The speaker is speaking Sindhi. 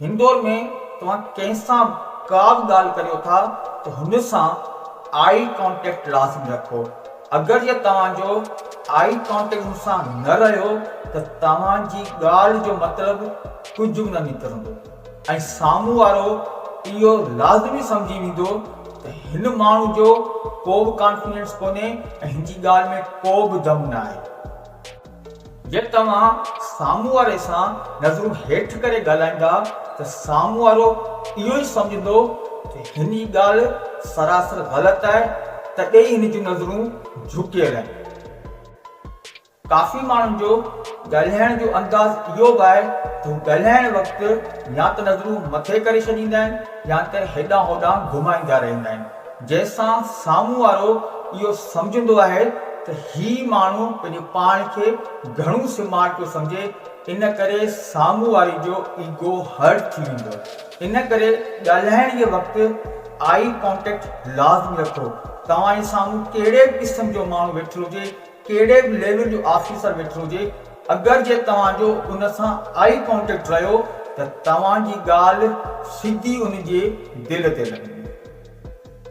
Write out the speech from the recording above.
هن دور ۾ توهان ڪنهن سان به ڪا به ڳالهه ڪريو ٿا ته هن سان آئي ڪانٽيڪٽ لازمي رکو. اگر جي توهان جو آئي ڪانٽيڪٽ هن سان نه رهيو ته توهان جي ڳالهه جو مطلب ڪجهه به نه نڪرندو ۽ سامهون وارو اهو لازمي سمجهي ويندو ته هن ماڻهو جو ڪو به ڪانفيڊنس ڪونهي ۽ هن جي ڳالهه ۾ ڪو به دم ناهي. جي توهان سامهون واري سان نظرون هيٺ ڪري ڳالهائيندا ته سامهون وارو اهو ئي سمجهندو ته هن جي ڳالهه سراسر غلط آهي تڏهن ئي هن جون نظرون جهڪيل آهن. ڪافي ماڻهن جو ڳالهائڻ جو انداز اهو به آهي ته هو ڳالهائڻ وقت يا ته نظرون مٿي ڪري ڇڏيندا آهن يا ته هيڏانهن هوڏانهن گهمائيندا رهندا آهن. جنهن سان سامهون وارو اهو سمجهندو آهي ته هي ماڻهو پنهنجو پاڻ کي گهڻو سمارٽ پيو سمجهي، ان ڪري سامهون واري جو ايگو هرٽ ٿي ويندو آهي. ان ڪري ڳالهائڻ جي وقت آئي ڪانٽيڪٽ لازمي رکو. توهان جي سامهون ڪهڙي به قسم جو ماڻهو ويٺل هجي، ڪهڙي به ليول جو آفيسر ويٺل هجي، اگر جي توهان جو ان سان آئي ڪانٽيڪٽ رهيو ته توهان جي ڳالهه سڌي ان جي دل تي لڳندي.